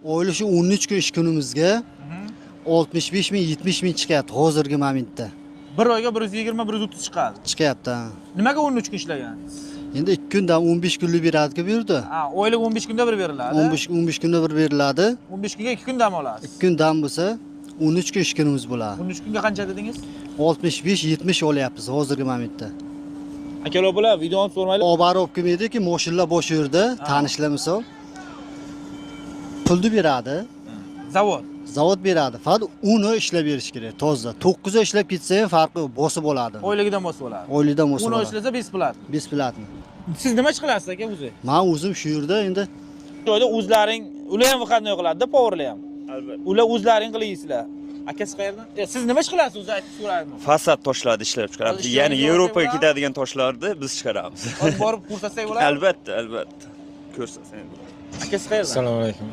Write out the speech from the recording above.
Oylik shu 13 kun ish kunimizga 65 ming, 70 ming chiqyapti hozirgi momentda. Bir oyga 120, 130 chiqadi. Chiqyapti, ha. Nimaga 13 kun ishlagan? Endi 2 kundan 15 kunlik beradi-ku bu yerda. Ha, oylik 15 kunda bir beriladi. 15 kunda bir beriladi. 15 kunga 2 kun dam olasiz. 2 kun dam bo'lsa, 13 kun ish kunimiz bo'ladi. 13 kunga qancha dedingiz? 65, 70 olyapmiz hozirgi momentda. Akalar, opalar, videoni so'rmaylik. Oborib kelmaydiki, mashinalar bosh yerda, tanishlar misol. Pulni beradi. Zavod. Zavod beradi. Faqat uni ishlab berish kerak, toza. 9 ishlab ketsa ham farqi yo'q, bosib oladi. Oyligidan bosib oladi. Oylikdan bosib 10 oladi. Ishlasa бесплатно. Бесплатно. Siz nima ish qilasiz, aka, o'zi? Men o'zim shu yerda endi. Joyda o'zlaring, ular ham выходной qiladida, повар lar ham. Albatta. Ular o'zlaring qilaysizlar. Aka, siz qayerdan? Siz nima ish qilasiz o'zi, aytib so'rayman. Fasad toshlarni ishlab chiqaramiz. Hozir Ya'ni ishlarni Yevropaga bo'ladi? ketadigan toshlarni biz chiqaramiz. Hozir borib ko'rsatsak bo'ladi? Albatta, albatta. Ko'rsatsangiz bo'ladi. Aka, siz qayerdan? Assalomu alaykum.